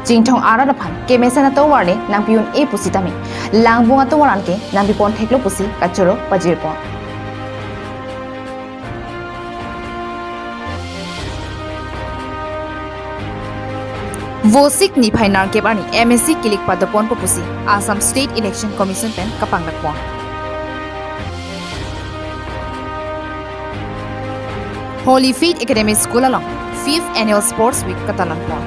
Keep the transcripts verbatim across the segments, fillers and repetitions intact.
Chinthong arat aphan kemesen atovar le nangpi un-e pusitame, langbung atovar anke nangpi pon theklo pusi kachoro pajir pon. Vosik niphai nerkep arni M A C kilik pado ponpo pusi Assam State Election Commission pen kapangdak pon. Holy Faith Academy School along fifth Annual Sports Week katalon pon.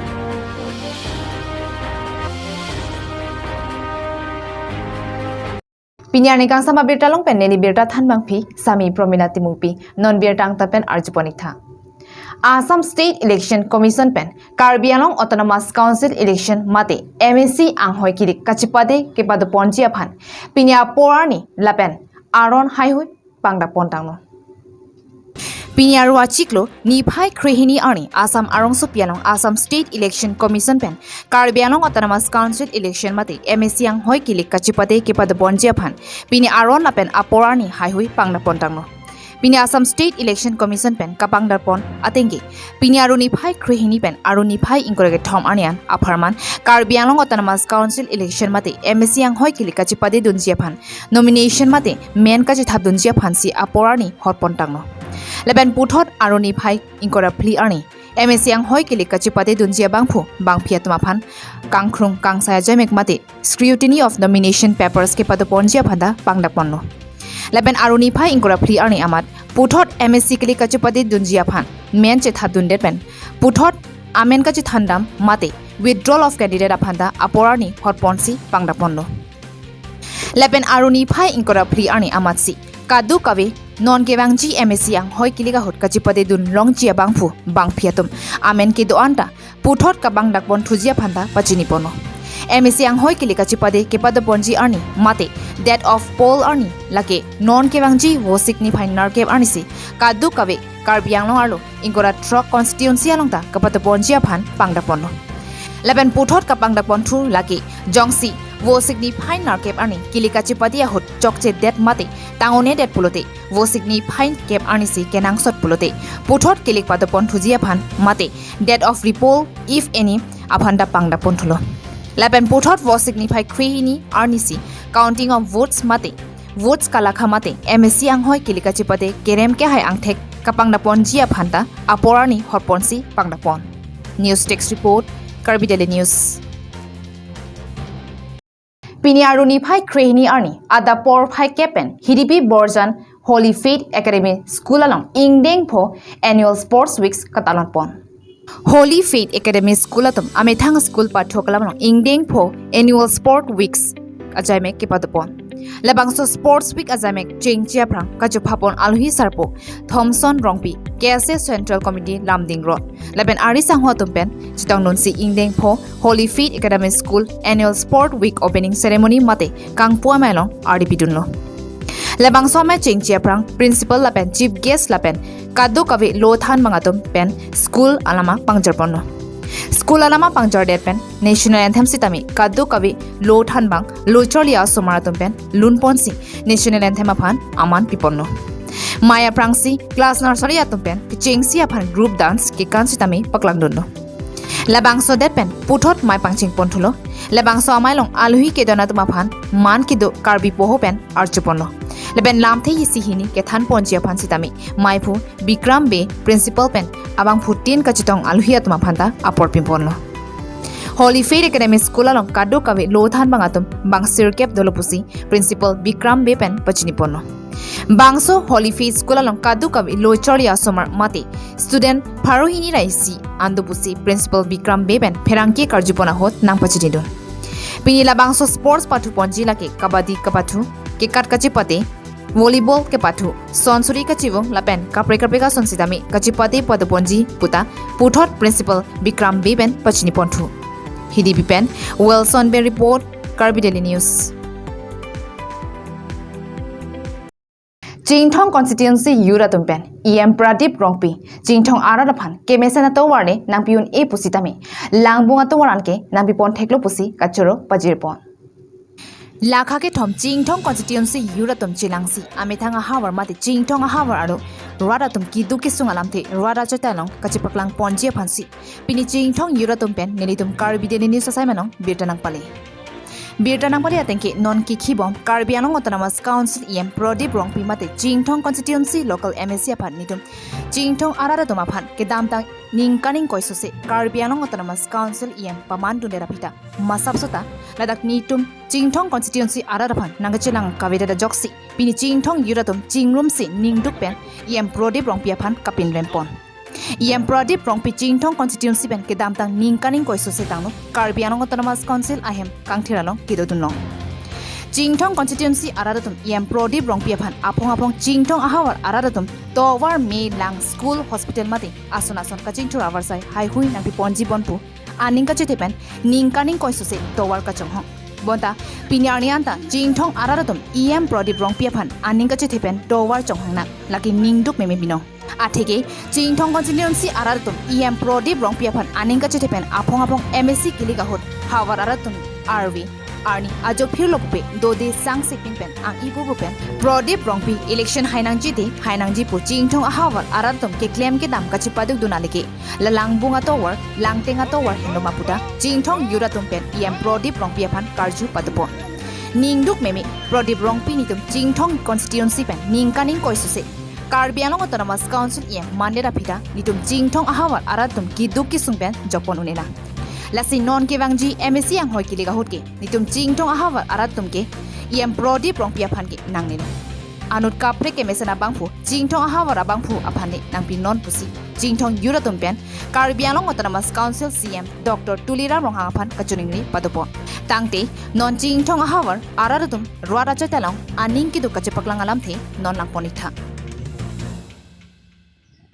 Pini arni kangsam abirta along pen neli birta thanbangpi Sami Promila Timungpi, non birta angtan pen arju pon ik tha. Assam State Election Commission pen Karbi Anglong Autonomous Council election mate M A C anghoi kilik kachipade kepado ponji aphan pini apor arni lapen aron haihui pangdak pon tanglo. Pini arni achiklo niphai krehini arni Assam arongsopi along Assam State Election Commission pen Karbi Anglong Autonomous Council election mate M A C anghoi kilik kachipade kepado ponji aphan pini aron lapen apor arni haihui pangdak pon tanglo. Pini Assam State Election Commission pen kapangdak pon atengke pini arni niphai krehini pen arni niphai ingkoi ra kethom arni an apharman Karbi Anglong Autonomous Council election mate M A C anghoi kilik kachipade dunji aphan nomination mate men kachethap dunji aphansi apor arni hot pon tanglo. Lapen puthot arni niphai ingkoi ra phli arni M A C anghoi kilik kachipade dunji abangphu bangphi atum aphan kangkrung kangsai ajaimek mate scrutiny of nomination papers kepado ponji aphan ta pangdak ponlo. Lapen arni niphai ingkoi ra phli arni amat puthot M A C kilik kachipade dunji aphan men chethap dundet pen puthot amen kachethandam mate withdrawal of candidate aphan ta apor arni hot ponsi pangdak ponlo. Lapen arni niphai ingkoi ra phli arni amatsi kadokave non kevangji M A C anghoi kilik ahut kachipade dun longji abangphu bangphi atum amen kedo-an ta puthot kapangdak pon thuji aphan ta pachini ponlo. M A C anghoi kilik kachipade kepado ponji arni mate date of poll arni lake non kevangji Vosik niphai nerkep arnisi kadokave Karbi Anglong arlo ingkoi ra throk constituency along ta kepado ponji aphan pangdak ponlo. Lapen puthot kapangdak pon thu lake jongsi Vosik niphai nerkep arni kilik kachipade ahut chokchedet mate tang-un-edet pulote Vosik niphai kep arnisi kenangsot pulote puthot kilik pado pon thuji aphan mate date of repoll if any aphan ta pangdak pon thulo. Lapen puthot Vosik niphai krehini arnisi counting of votes mate votes kalakha mate M A C anghoi kilik kachipade kerem kehai angthek kapangdak ponji aphan ta apor arni hot ponsi pangdak pon. News Desk Report, Karbi Daily News. Pini arni niphai krehini arni adap porphai kep pen Hidipi Borjan Holy Faith Academy School along ingdeng pho Annual Sports Weeks katalon pon. Holy Faith Academy School atum amethang school pathu akelam along ingdeng pho Annual Sport Weeks ajaimek kepado pon. Labangso Sports Week ajaimek chengche aphrang kachupha pon alhi sarpo Thomson Rongpi, K S A Central Committee Lumding Road lapen ari sangho atum pen chetongdunsi ingdeng pho Holy Faith Academy School Annual Sport Week Opening Ceremony mate kangpu amei along ari pidunlo. Labangso amei chengche aphrang Principal lapen Chief Guest lapen kadokave lo thanbang atum pen school alama pangjar ponlo. School alama pangjardet pen National Anthem sitame kadokave lo thanbang lo charli asomar atum pen lun ponsi National Anthem aphan aman pi ponlo. Mei aphrangsi class nursery atum pen kechengsi aphan group dance kekan sitame paklangdunlo. Labangso det pen puthot mei pangcheng pon thulo. Labangso amei along alhi kedon atum aphan man kedo Karbi poho pen arju ponlo. Lapen lamthe isi hini kethan ponji aphan sitame meiphu Bikram Bey Principal pen abangphutin kachetong alhi atum aphan ta apor pin ponlo. Holy Faith Academy School along kadokave lo thanbang atum bang sirkep dolo pusi Principal Bikram Bey pen pachini ponlo. Bangso Holy Faith School along kadokave lo charli asomar mate student pharo hini ra isi an do pusi Principal Bikram Bey pen pherangke karju pon ahut nangpachinidun. Pini labangso sports pathu ponji lake kabaddi kapathu, kekat kachipate, volleyball kepathu, sonsuri kachivung lapen kaprek kaprek ason sitame kachipate pado ponji puta puthot Principal Bikram Bey pen pachini pon thu. Hidipi pen Wilson Bey report, Karbi Daily News. Chinthong constituency youth atum pen E M Pradip Rongpi Chinthong arat aphan kemesen atovar le nangpi un-e pusitame, langbung atovar anke nangpi pon theklo pusi kachoro pajir pon. Lakha kethom Chinthong constituency youth atum chelangsi amethang ahavar mate Chinthong ahavar aro rat atum keduk kesung alamthe rat achatai along kachepaklang ponji aphansi pini Chinthong youth atum pen nelitum Karbi Daily News assignment along birta nangpale. Birta nangpale atengke non kekhibom Karbi Anglong Autonomous Council E M Prodip Rongpi mate Chinthong constituency local M A C aphan nelitum Chinthong arat atum aphan kedamtang ningkan ingkoi sose Karbi Anglong Autonomous Council E M pamandunde aphi ta masap sota ladak nelitum Chinthong constituency arat aphan nangkachelang kavedet ajoksi pini Chinthong youth atum chingrumsi ningduk pen E M Prodip Rongpi aphan kapinrem pon. E M Prodip Rongpi Chinthong constituency pen kedamtang ningkan ingkoi sose tangno Karbi Anglong Autonomous Council ahem kangthir along kedodun long. Chinthong constituency arat atum E M Prodip Rongpi aphan aphong aphong Chinthong ahavar arat atum tovar, me, lang, school, hospital mate ason ason kachingthur avarsai haihui nangpi ponji bon pu aning kachethe pen ningkan ingkoi sose tovar kachonghong. Bonta pini arni anta Chinthong arat atum E M Prodip Rongpi aphan aning kachethe pen tovar chonghong nang, lake ningduk meme binong. Atheke Chinthong constituency arat atum E M Prodip Rongpi aphan aning kachethe pen aphong aphong M A C kilik ahut havar arat atum arve arni ajo phirlo pupe dode sang sipin pen ang ibu pen Prodip Rongpi election hai nangji te hai nangji pu Chinthong ahavar arat atum keklem kedam kachepaduk dun aleke la Langbung atovar, Langteng atovar henlo ma puta Chinthong youth atum pen E M Prodip Rongpi aphan karju padopon. Ningduk meme Prodip Rongpi nelitum Chinthong constituency pen ningkan ingkoi sose Karbi Anglong Autonomous Council E M mandet aphi ta nelitum Chinthong ahavar arat atum keduk kesung pen jokpon un-e nang. Lasi non kevangji M A C anghoi kilik ahut ke nelitum Chinthong ahavar arat atum ke E M Prodip Rongpi aphan ke nangnelo. Anut kaprek kemesen abangphu Chinthong ahavar abangphu aphan le nangpinon pusi Chinthong youth atum pen Karbi Anglong Autonomous Council C E M Doctor Tuliram Ronghang aphan kachiningri padopon. Tangte non Chinthong ahavar arat atum rat achatai along aning keduk kachepaklang alamthe non langpon itha.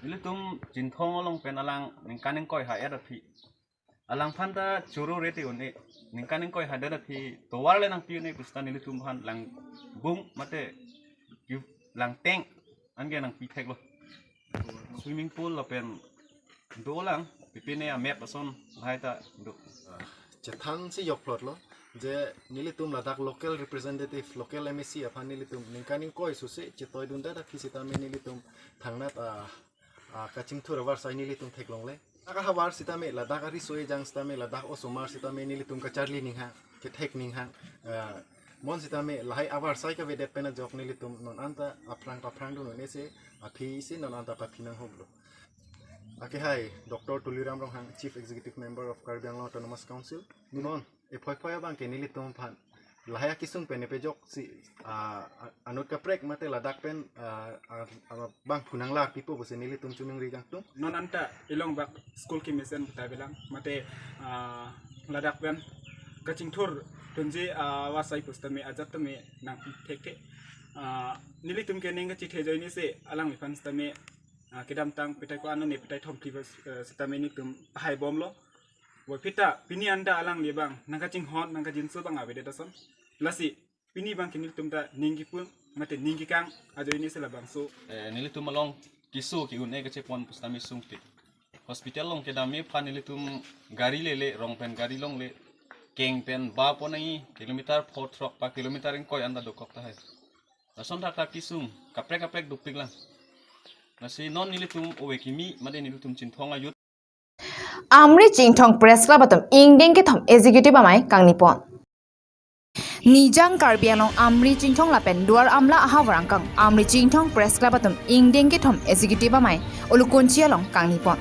Nelitum Chinthong along pen alang ningkan ingkoi ha-et aphi. Alangphan ta choro rete un-e. Ningkan ingkoi ha-et aphi tovar le nangpi un-e pusita nelitum aphan Langbung mate Langteng anke nangpi theklo. Swimming pool lapen dolang pipine a-map ason lahai ta do. Chethansi jokplotlo je nelitum ladak local representative, local M A C aphan nelitum ningkan ingkoi sose chetoidundet aphi sitame nelitum thangnat a, a, kachingthur avarsai nelitum theklongle. Ladak ahavar sitame, ladak ariso ejang sitame, ladak osomar sitame nelitum kacharli ninghang, kethek ninghang. A, mon sitame lahai avarsai kavedet pen ajok nelitum non anta aphrang paphrang dun un-e se, aphi si non anta paphi nanghoklo. Ake hai, Doctor Tuliram Ronghang, Chief Executive Member of Karbi Anglong Autonomous Council. Non, ephoi phoi abang ke nelitum aphan lahai akesung pen epejoksi, a, a, anut kaprek mate ladak pen, a, a, a, bang phunang la pipo pusi nelitum chuningri kangtung. Non anta ilong bak school kemesen ta belang mate, a, ladak pen kachingthur dunji, a, avarsai pusitame ajat tame nangpi thekthe. A, nelitum ke ning kachethe ajoine se alangliphan sitame, a, kedamtang petai ko-an ne petai thom phli bas, a, sitame nelitum hai bomlo. Boiphi ta pini anta alangli abang nangkachinghon nangkachinso abang avedet ason. Lasi pini abang ke nelitum ta ning kipun mate ning kekang ajoine se labangso. Eh, nelitum along keso ke-un-e kachepon pusitame sungpik. Hospital along kedam aphan nelitum gari lele, rong pen gari longle, keng pen ba pon nangji, kilometer pho throk pa kilometer ingkoi anta dokok tahai. Lason thakthak kesung kaprek kaprek dopik lang. Lasi non nelitum ove kimi mate nelitum Chinthong a-youth Amri Chinthong Press Club atum ingdeng kethom Executive Amei kangnipon. Nijang Karbi Anglong Amri Chinthong lapen Duar Amla ahavar angkang Amri Chinthong Press Club atum ingdeng kethom Executive Amei ulukunchi along kangnipon.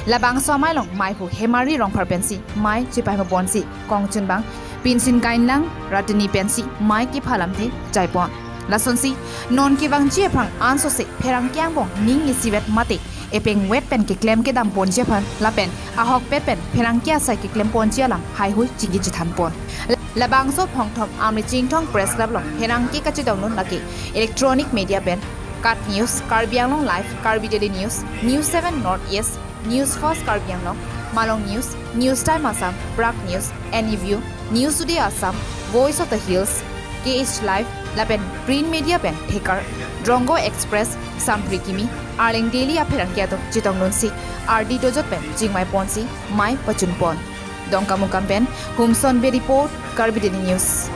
Labangso amei along meiphu Hemari Rongphar pensi mei chepahemo ponsi kongchunbang Pinsin Kainlang Ratini pensi mei kepha alamthe jaipon. Lasonsi non kevangji aphrang ansose pherangke angbong ning isivet mate epengvet pen keklem kedam ponji aphan lapen ahokpet pen pherangke asai keklem ponji alam haihui chingki chethan pon. Labangso phongthom Amri Chinthong Press Club along pherangke kachedong non lake electronic media pen KAT News, Karbi Anglong Live, Karbi Daily News, News seven North East, News First Karbi Anglong, Malong News, News Time Assam, Prag News, Any View, News Today Assam, Voice of the Hills, K H Live, lapen print media pen thekar, Drongo Express, Sampri Kimi, Arleng Daily apherangke atum chetong nunsi, ardi dojot pen chingmai ponsi, mei pachun pon. Dongkamukam pen, Humson Bey report, Karbi Daily News.